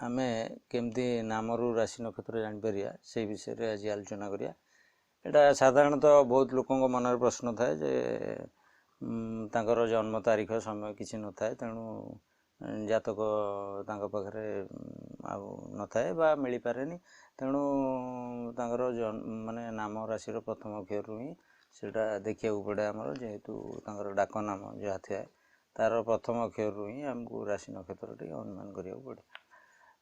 ଆମେ କେମିତି ନାମରୁ ରାଶି ନକ୍ଷତ୍ର ଜାଣିପାରିବା, ସେଇ ବିଷୟରେ ଆଜି ଆଲୋଚନା କରିବା। ଏଇଟା ସାଧାରଣତଃ ବହୁତ ଲୋକଙ୍କ ମନରେ ପ୍ରଶ୍ନ ଥାଏ ଯେ ତାଙ୍କର ଜନ୍ମ ତାରିଖ ସମୟ କିଛି ନଥାଏ, ତେଣୁ ଜାତକ ତାଙ୍କ ପାଖରେ ଆଉ ନଥାଏ ବା ମିଳିପାରେନି। ତେଣୁ ତାଙ୍କର ମାନେ ନାମ ରାଶିର ପ୍ରଥମ ଅକ୍ଷରରୁ ହିଁ ସେଇଟା ଦେଖିବାକୁ ପଡ଼େ ଆମର, ଯେହେତୁ ତାଙ୍କର ଡାକ ନାମ ଯାହା ଥାଏ ତା'ର ପ୍ରଥମ ଅକ୍ଷରରୁ ହିଁ ଆମକୁ ରାଶି ନକ୍ଷତ୍ରଟି ଅନୁମାନ କରିବାକୁ ପଡ଼େ।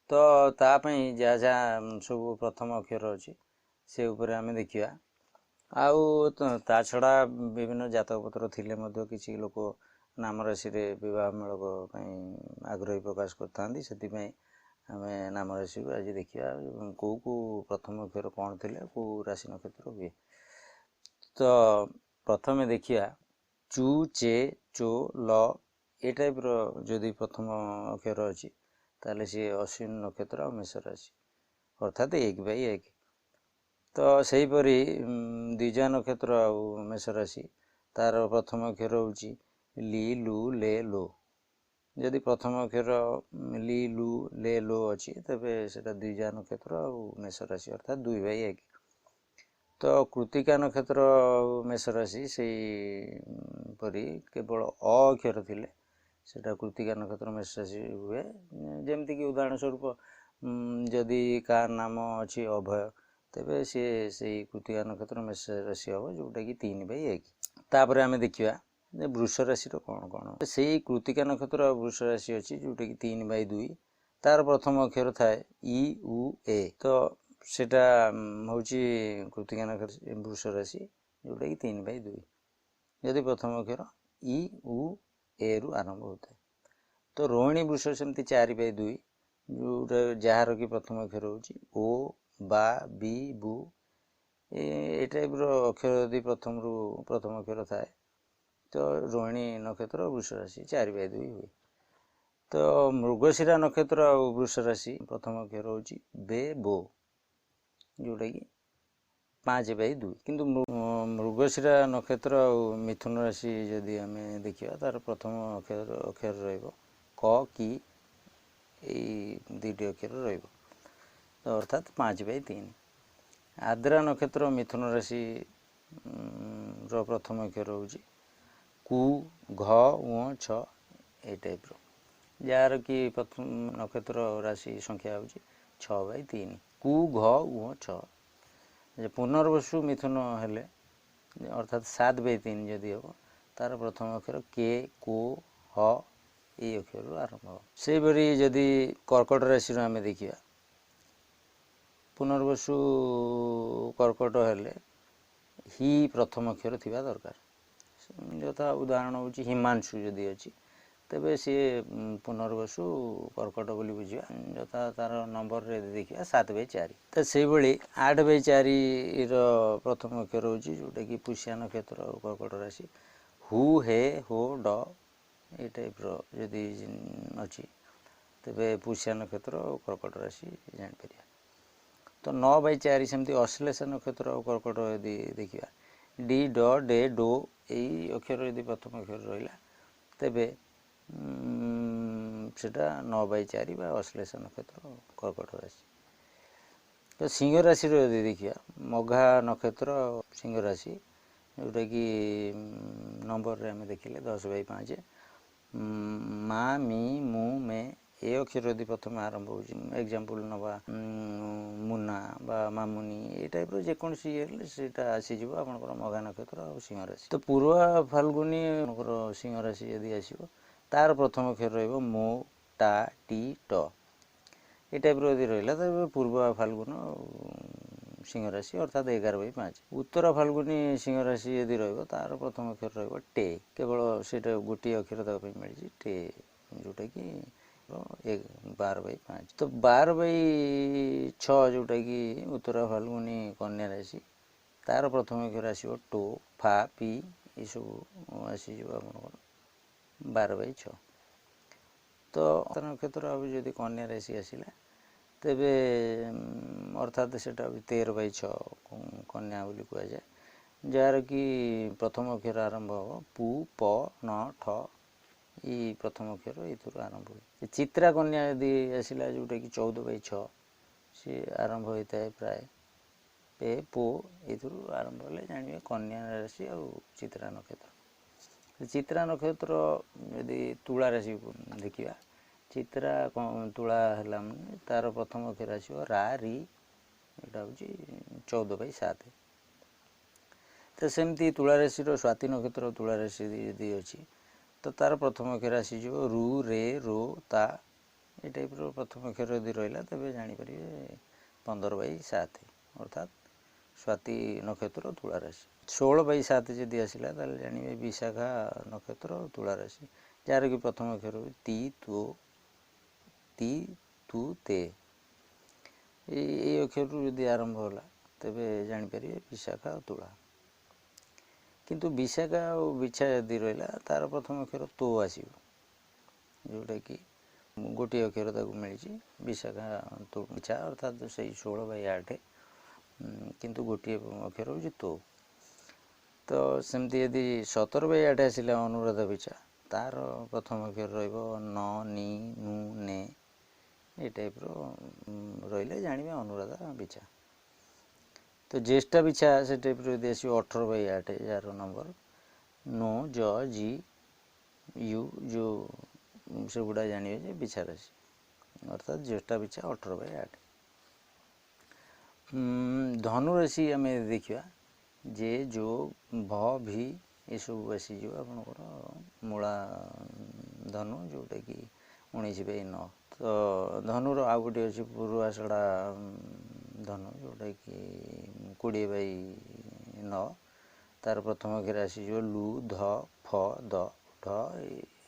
ତ ତା ପାଇଁ ଯାହା ଯାହା ସବୁ ପ୍ରଥମ ଅକ୍ଷର ଅଛି ସେ ଉପରେ ଆମେ ଦେଖିବା। ଆଉ ତା ଛଡ଼ା ବିଭିନ୍ନ ଜାତକ ପତ୍ର ଥିଲେ ମଧ୍ୟ କିଛି ଲୋକ ନାମ ରାଶିରେ ବିବାହ ମେଳକ ପାଇଁ ଆଗ୍ରହୀ ପ୍ରକାଶ କରିଥାନ୍ତି। ସେଥିପାଇଁ ଆମେ ନାମ ରାଶିକୁ ଆଜି ଦେଖିବା, କେଉଁ କେଉଁ ପ୍ରଥମ ଅକ୍ଷର କ'ଣ ଥିଲେ କେଉଁ ରାଶି ନକ୍ଷତ୍ର ହୁଏ। ତ ପ୍ରଥମେ ଦେଖିବା ଚୁ, ଚେ, ଚୋ, ଲ ଏ ଟାଇପ୍ର ଯଦି ପ୍ରଥମ ଅକ୍ଷର ଅଛି ତାହେଲେ ସିଏ ଅଶ୍ୱିନୀ ନକ୍ଷତ୍ର ଆଉ ମେଷ ରାଶି, ଅର୍ଥାତ୍ 1/1। ତ ସେହିପରି ଦ୍ୱିଜା ନକ୍ଷତ୍ର ଆଉ ମେଷ ରାଶି, ତା'ର ପ୍ରଥମ ଅକ୍ଷର ହେଉଛି ଲି, ଲୁ, ଲେ, ଲୋ। ଯଦି ପ୍ରଥମ ଅକ୍ଷର ଲି, ଲୁ, ଲେ, ଲୋ ଅଛି ତେବେ ସେଇଟା ଦ୍ୱିଜା ନକ୍ଷତ୍ର ଆଉ ମେଷ ରାଶି, ଅର୍ଥାତ୍ 2/1। ତ କୃତିକା ନକ୍ଷତ୍ର ଆଉ ମେଷ ରାଶି ସେହିପରି କେବଳ ଅ ଅକ୍ଷର ଥିଲେ ସେଇଟା କୃତିକା ନକ୍ଷତ୍ର ମେଷ ରାଶି ହୁଏ। ଯେମିତିକି ଉଦାହରଣ ସ୍ୱରୂପ ଯଦି କାହାର ନାମ ଅଛି ଅଭୟ, ତେବେ ସିଏ ସେଇ କୃତିକା ନକ୍ଷତ୍ର ମେଷ ରାଶି ହେବ, ଯେଉଁଟାକି 3/1। ତାପରେ ଆମେ ଦେଖିବା ଯେ ବୃଷ ରାଶିର କ'ଣ କ'ଣ। ସେଇ କୃତିକା ନକ୍ଷତ୍ର ଆଉ ବୃଷ ରାଶି ଅଛି ଯେଉଁଟାକି 3/2, ତା'ର ପ୍ରଥମ ଅକ୍ଷର ଥାଏ ଇ, ଉ, ଏ। ତ ସେଇଟା ହେଉଛି କୃତିକା ନକ୍ଷତ୍ର ବୃଷ ରାଶି, ଯେଉଁଟାକି 3/2, ଯଦି ପ୍ରଥମ ଅକ୍ଷର ଇ, ଉ, ଏରୁ ଆରମ୍ଭ ହୋଇଥାଏ। ତ ରୋହିଣୀ ବୃଷ ସେମିତି 4/2, ଯେଉଁଟା ଯାହାର କି ପ୍ରଥମ ଅକ୍ଷର ହେଉଛି ଓ, ବା, ବି, ବୁ, ଏ ଟାଇପ୍ର ଅକ୍ଷର ଯଦି ପ୍ରଥମରୁ ପ୍ରଥମ ଅକ୍ଷର ଥାଏ ତ ରୋହିଣୀ ନକ୍ଷତ୍ର ବୃଷ ରାଶି 4/2 ହୁଏ। ତ ମୃଗଶିରା ନକ୍ଷତ୍ର ଆଉ ବୃଷ ରାଶି ପ୍ରଥମ ଅକ୍ଷର ହେଉଛି ବେ, ବୋ, ଯେଉଁଟାକି 5/2। କିନ୍ତୁ ମୃଗଶିରା ନକ୍ଷତ୍ର ଆଉ ମିଥୁନ ରାଶି ଯଦି ଆମେ ଦେଖିବା ତା'ର ପ୍ରଥମ ଅକ୍ଷର ରହିବ କ, କି, ଏଇ ଦୁଇଟି ଅକ୍ଷର ରହିବ, ତ ଅର୍ଥାତ୍ 5/3। ଆଦ୍ରା ନକ୍ଷତ୍ର ମିଥୁନ ରାଶି ର ପ୍ରଥମ ଅକ୍ଷର ହେଉଛି କୁ, ଘ, ଉଁ, ଛ, ଏ ଟାଇପ୍ର, ଯାହାର କି ପ୍ରଥମ ନକ୍ଷତ୍ର ରାଶି ସଂଖ୍ୟା ହେଉଛି 6/3, କୁ, ଘ, ଉଁ, ଛ। ଯେ ପୁନର୍ବସୁ ମିଥୁନ ହେଲେ ଅର୍ଥାତ୍ 7/3 ଯଦି ହେବ ତା'ର ପ୍ରଥମ ଅକ୍ଷର କେ, କୋ, ହ, ଏଇ ଅକ୍ଷରରୁ ଆରମ୍ଭ ହେବ। ସେହିପରି ଯଦି କର୍କଟ ରାଶିରୁ ଆମେ ଦେଖିବା, ପୁନର୍ବସୁ କର୍କଟ ହେଲେ ହି ପ୍ରଥମ ଅକ୍ଷର ଥିବା ଦରକାର। ଯଥା ଉଦାହରଣ ହେଉଛି ହିମାଂଶୁ ଯଦି ଅଛି ତେବେ ସିଏ ପୁନର୍ବସୁ କର୍କଟ ବୋଲି ବୁଝିବା। ଯଥା ତା'ର ନମ୍ବରରେ ଯଦି ଦେଖିବା 7/4। ତ ସେଇଭଳି 8/4ର ପ୍ରଥମ ଅକ୍ଷର ହେଉଛି ଯେଉଁଟାକି ପୁଷ୍ୟା ନକ୍ଷତ୍ର କର୍କଟ ରାଶି, ହୁ, ହେ, ହୋ, ଡ, ଏ ଟାଇପ୍ର ଯଦି ଅଛି ତେବେ ପୁଷ୍ୟା ନକ୍ଷତ୍ର କର୍କଟ ରାଶି ଜାଣିପାରିବା। ତ 9/4 ସେମିତି ଅଶ୍ଳେଷା ନକ୍ଷତ୍ର କର୍କଟ ଯଦି ଦେଖିବା, ଡି, ଡ, ଡେ, do, ଏଇ ଅକ୍ଷର ଯଦି ପ୍ରଥମ ଅକ୍ଷର ରହିଲା ତେବେ ସେଇଟା 9/4 ବା ଅଶ୍ଳେଷା ନକ୍ଷତ୍ର କର୍କଟ ରାଶି। ତ ସିଂହ ରାଶିର ଯଦି ଦେଖିବା, ମଘା ନକ୍ଷତ୍ର ସିଂହ ରାଶି, ଯେଉଁଟାକି ନମ୍ବରରେ ଆମେ ଦେଖିଲେ 10/5, ମା, ମି, ମୁ, ମେ, ଏ ଅକ୍ଷର ଯଦି ପ୍ରଥମେ ଆରମ୍ଭ ହେଉଛି, ଏକ୍ଜାମ୍ପଲ୍ ନେବା ମୁନା ବା ମାମୁନି, ଏ ଟାଇପ୍ର ଯେକୌଣସି ଇଏ ହେଲେ ସେଇଟା ଆସିଯିବ ଆପଣଙ୍କର ମଘା ନକ୍ଷତ୍ର ଆଉ ସିଂହ ରାଶି। ତ ପୂର୍ବ ଫାଲ୍ଗୁନି ଆପଣଙ୍କର ସିଂହ ରାଶି ଯଦି ଆସିବ ତା'ର ପ୍ରଥମ ଅକ୍ଷର ରହିବ ମୋ, ଟା, ଟି, ଟ, ଏ ଟାଇପ୍ର ଯଦି ରହିଲା ତେବେ ପୂର୍ବ ଫାଲ୍ଗୁନ ସିଂହ ରାଶି ଅର୍ଥାତ୍ 11/5। ଉତ୍ତର ଫାଲ୍ଗୁନି ସିଂହ ରାଶି ଯଦି ରହିବ ତା'ର ପ୍ରଥମ ଅକ୍ଷର ରହିବ ଟେ, କେବଳ ସେଇଟା ଗୋଟିଏ ଅକ୍ଷର ତା ପାଇଁ ମିଳିଛି ଟେ, ଯେଉଁଟାକି 12/5। ତ 12/6 ଯେଉଁଟାକି ଉତ୍ତର ଫାଲ୍ଗୁନି କନ୍ୟା ରାଶି, ତା'ର ପ୍ରଥମ ଅକ୍ଷର ଆସିବ ଟୋ, ଫା, ପି, ଏସବୁ ଆସିଯିବ ଆପଣଙ୍କର 12/6। ତ ନକ୍ଷତ୍ର ଆଉ ଯଦି କନ୍ୟା ରାଶି ଆସିଲା ତେବେ ଅର୍ଥାତ୍ ସେଇଟା 13/6 କନ୍ୟା ବୋଲି କୁହାଯାଏ, ଯାହାର କି ପ୍ରଥମ ଅକ୍ଷର ଆରମ୍ଭ ହେବ ପୁ, ପ, ନ, ଠ, ଏଇ ପ୍ରଥମ ଅକ୍ଷର ଏଇଥିରୁ ଆରମ୍ଭ ହୁଏ। ଚିତ୍ରା କନ୍ୟା ଯଦି ଆସିଲା, ଯେଉଁଟାକି 14 ବାଇ 6, ସିଏ ଆରମ୍ଭ ହୋଇଥାଏ ପ୍ରାୟ ପେ ପୋ, ଏଇଥିରୁ ଆରମ୍ଭ ହେଲେ ଜାଣିବେ କନ୍ୟା ରାଶି ଆଉ ଚିତ୍ରା ନକ୍ଷତ୍ର। ଚିତ୍ରା ନକ୍ଷତ୍ର ଯଦି ତୁଳା ରାଶି ଦେଖିବା, ଚିତ୍ରା ତୁଳା ହେଲା ମାନେ ତାର ପ୍ରଥମ ଅକ୍ଷର ଆସିବ ରା ରି, ଏଇଟା ହେଉଛି 14 ବାଇ 7। ତ ସେମିତି ତୁଳା ରାଶିର ସ୍ୱାତି ନକ୍ଷତ୍ର ତୁଳା ରାଶି ଯଦି ଅଛି, ତ ତାର ପ୍ରଥମ ଅକ୍ଷର ଆସିଯିବ ରୁ, ରେ, ରୋ, ତା, ଏ ଟାଇପ୍ର ପ୍ରଥମ ଅକ୍ଷର ଯଦି ରହିଲା, ତେବେ ଜାଣିପାରିବେ 15 ବାଇ 7, ଅର୍ଥାତ୍ ସ୍ୱାତି ନକ୍ଷତ୍ର ତୁଳା ରାଶି। 16 ବାଇ 7 ଯଦି ଆସିଲା, ତାହେଲେ ଜାଣିବେ ବିଶାଖା ନକ୍ଷତ୍ର ତୁଳା ରାଶି, ଯାହାର କି ପ୍ରଥମ ଅକ୍ଷର ତି, ତୋ, ତି, ତୁ, ତେ, ଏଇ ଅକ୍ଷରରୁ ଯଦି ଆରମ୍ଭ ହେଲା, ତେବେ ଜାଣିପାରିବେ ବିଶାଖା ଆଉ ତୁଳା। କିନ୍ତୁ ବିଶାଖା ଆଉ ବିଛା ଯଦି ରହିଲା, ତାର ପ୍ରଥମ ଅକ୍ଷର ତୋ ଆସିବ, ଯେଉଁଟାକି ଗୋଟିଏ ଅକ୍ଷର ତାକୁ ମିଳିଛି। ବିଶାଖା ବିଛା, ଅର୍ଥାତ୍ ସେଇ 16 ବାଇ 8, କିନ୍ତୁ ଗୋଟିଏ ଅକ୍ଷର ହେଉଛି ତୋ। ତ ସେମିତି ଯଦି 17 ବାଇ 8 ଆସିଲା ଅନୁରାଧା ବିଛା, ତାର ପ୍ରଥମ ଅକ୍ଷର ରହିବ ନ, ନି, ନୁ, ନେ, ଏ ଟାଇପ୍ର ରହିଲେ ଜାଣିବେ ଅନୁରାଧା ବିଛା। ତ ଜ୍ୟେଷ୍ଠା ବିଛା ସେ ଟାଇପ୍ର ଯଦି ଆସିବ 18 ବାଇ 8, ଯାହାର ନମ୍ବର ନୋ, ଜ, ଜି, you, ଯେଉଁ ସେଗୁଡ଼ା ଜାଣିବେ ଯେ ବିଛା ରାଶି, ଅର୍ଥାତ୍ ଜ୍ୟେଷ୍ଠା ବିଛା 18 ବାଇ 8। ଧନୁରାଶି ଆମେ ଦେଖିବା, ଯେ, ଯୋ, ଭ, ଭି, ଏସବୁ ଆସିଯିବ ଆପଣଙ୍କର ମୂଳା ଧନୁ, ଯେଉଁଟାକି 19 ବାଇ 9। ତ ଧନୁର ଆଉ ଗୋଟିଏ ଅଛି ପୂର୍ବାଷାଢ଼ା ଧନୁ, ଯେଉଁଟାକି 20 ବାଇ 9, ତାର ପ୍ରଥମ ଅକ୍ଷର ଆସିଯିବ ଲୁ, ଧ, ଫ, ଦ, ଢ,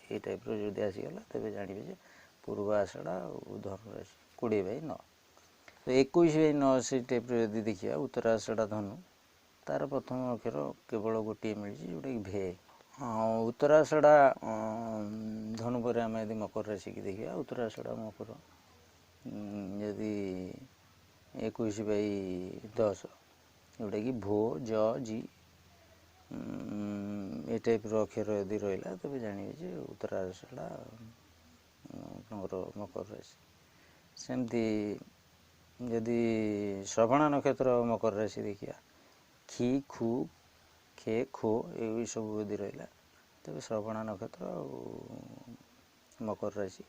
ଏଇ ଟାଇପ୍ର ଯଦି ଆସିଗଲା, ତେବେ ଜାଣିବେ ଯେ ପୂର୍ବ ଆଷାଢ଼ା ଆଉ ଧନୁରାଶି 20 ବାଇ 9। ତ 21 ବାଇ 9 ସେଇ ଟାଇପ୍ର ଯଦି ଦେଖିବା ଉତ୍ତରାଷାଢ଼ା ଧନୁ, ତାର ପ୍ରଥମ ଅକ୍ଷର କେବଳ ଗୋଟିଏ ମିଳିଛି, ଯେଉଁଟାକି ଭେ। ଉତ୍ତରାଷାଢ଼ା ଧନୁ ପରେ ଆମେ ଯଦି ମକର ରାଶିକି ଦେଖିବା, ଉତ୍ତରାଷାଢ଼ା ମକର ଯଦି 21 ବାଇ 10, ଯେଉଁଟାକି ଭୋ, ଜ, ଜି, ଏ ଟାଇପ୍ର ଅକ୍ଷର ଯଦି ରହିଲା, ତେବେ ଜାଣିବେ ଯେ ଉତ୍ତରାଷାଢ଼ା ଆପଣଙ୍କର ମକର ରାଶି। ସେମିତି ଯଦି ଶ୍ରବଣ ନକ୍ଷତ୍ର ମକର ରାଶି ଦେଖିବା, ଖି, ଖୁ, ଖେ, ଖୋ, ଏଇ ସବୁ ଯଦି ରହିଲା, ତେବେ ଶ୍ରବଣ ନକ୍ଷତ୍ର ଆଉ ମକର ରାଶି,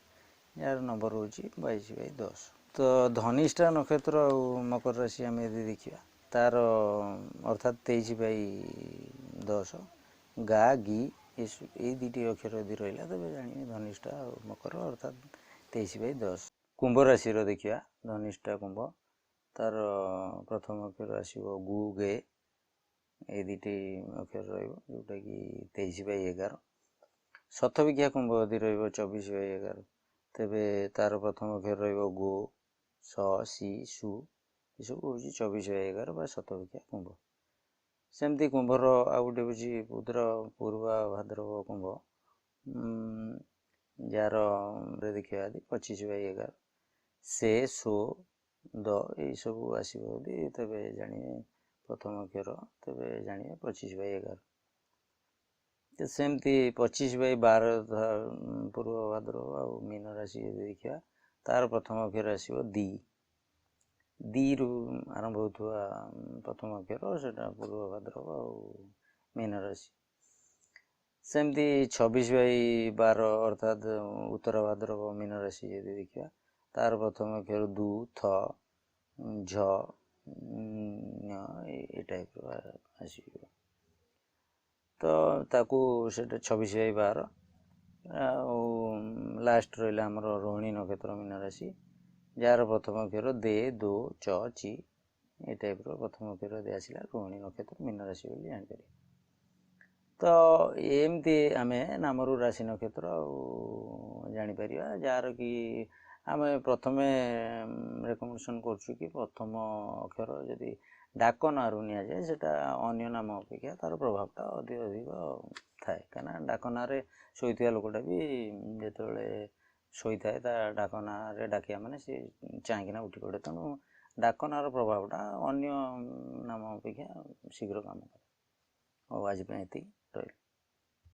ଯାହାର ନମ୍ବର ହେଉଛି 22 ବାଇ 10। ତ ଧନିଷ୍ଠା ନକ୍ଷତ୍ର ଆଉ ମକର ରାଶି ଆମେ ଯଦି ଦେଖିବା, ତାର ଅର୍ଥାତ୍ 23 ବାଇ 10, ଗା, ଗି, ଏଇ ଦୁଇଟି ଅକ୍ଷର ଯଦି ରହିଲା, ତେବେ ଜାଣିବେ ଧନିଷ୍ଠା ଆଉ ମକର, ଅର୍ଥାତ୍ 23 ବାଇ 10। କୁମ୍ଭ ରାଶିର ଦେଖିବା, ଧନିଷ୍ଠା କୁମ୍ଭ, ତାର ପ୍ରଥମ ଅକ୍ଷର ଆସିବ ଗୁ, ଗେ, ଏଇ ଦୁଇଟି ଅକ୍ଷର ରହିବ, ଯେଉଁଟାକି 23 ବାଇ 11। ଶତଭିକ୍ଷା କୁମ୍ଭ ଯଦି ରହିବ 24 ବାଇ 11, ତେବେ ତାର ପ୍ରଥମ ଅକ୍ଷର ରହିବ ଗୋ, ସ, ସି, ସୁ, ଏସବୁ ହେଉଛି 24 ବାଇ 11 ବା ଶତଭିକ୍ଷା କୁମ୍ଭ। ସେମିତି କୁମ୍ଭର ଆଉ ଗୋଟେ ହେଉଛି ପୁତ୍ର ପୂର୍ବା ଭାଦ୍ରବ କୁମ୍ଭ, ଯାହାର ଦେଖିବା ଯଦି 25 ବାଇ 11, ସେ, ସୋ, ଦ, ଏଇସବୁ ଆସିବ ଯଦି, ତେବେ ଜାଣିବେ ପ୍ରଥମ ଅକ୍ଷର, ତେବେ ଜାଣିବେ 25 ବାଇ 11। ତ ସେମିତି 25 ବାଇ 12 ପୂର୍ବ ଭାଦ୍ରବ ଆଉ ମୀନ ରାଶି ଯଦି ଦେଖିବା, ତାର ପ୍ରଥମ ଅକ୍ଷର ଆସିବ ଦି। ଦିରୁ ଆରମ୍ଭ ହେଉଥିବା ପ୍ରଥମ ଅକ୍ଷର, ସେଇଟା ପୂର୍ବ ଭାଦ୍ରବ ଆଉ ମୀନ ରାଶି। ସେମିତି 26 ବାଇ 12, ଅର୍ଥାତ୍ ଉତ୍ତର ଭାଦ୍ରବ ମୀନ ରାଶି ଯଦି ଦେଖିବା, ତାର ପ୍ରଥମ ଅକ୍ଷର ଦୁ, ଥ, ଝ, ଏ ଟାଇପ୍ର ଆସିଯିବ। ତ ତାକୁ ସେଇଟା 26 ବାଇ 12। ଆଉ ଲାଷ୍ଟ ରହିଲା ଆମର ରୋହିଣୀ ନକ୍ଷତ୍ର ମୀନ ରାଶି, ଯାହାର ପ୍ରଥମ ଅକ୍ଷର ଦେ, ଦୋ, ଚ, ଚି, ଏ ଟାଇପ୍ର ପ୍ରଥମ ଅକ୍ଷର ଯଦି ଆସିଲା, ରୋହିଣୀ ନକ୍ଷତ୍ର ମୀନ ରାଶି ବୋଲି ଜାଣିପାରିବେ। ତ ଏମିତି ଆମେ ନାମରୁ ରାଶି ନକ୍ଷତ୍ର ଆଉ ଜାଣିପାରିବା, ଯାହାର କି ଆମେ ପ୍ରଥମେ ରେକମେଣ୍ଡେସନ୍ କରୁଛୁ କି ପ୍ରଥମ ଅକ୍ଷର ଯଦି ଡାକ ନାଁରୁ ନିଆଯାଏ, ସେଇଟା ଅନ୍ୟ ନାମ ଅପେକ୍ଷା ତା'ର ପ୍ରଭାବଟା ଅଧିକ ଅଧିକ ଥାଏ। କାହିଁକିନା ଡାକ ନାଁରେ ଶୋଇଥିବା ଲୋକଟା ବି ଯେତେବେଳେ ଶୋଇଥାଏ, ତା ଡାକ ନାଁରେ ଡାକିବା ମାନେ ସେ ଚାହିଁକିନା ଉଠି ପଡ଼େ। ତେଣୁ ଡାକ ନାଁର ପ୍ରଭାବଟା ଅନ୍ୟ ନାମ ଅପେକ୍ଷା ଶୀଘ୍ର କାମ କରେ। ହଉ, ଆଜି ପାଇଁ ଏତିକି ରହିଲା।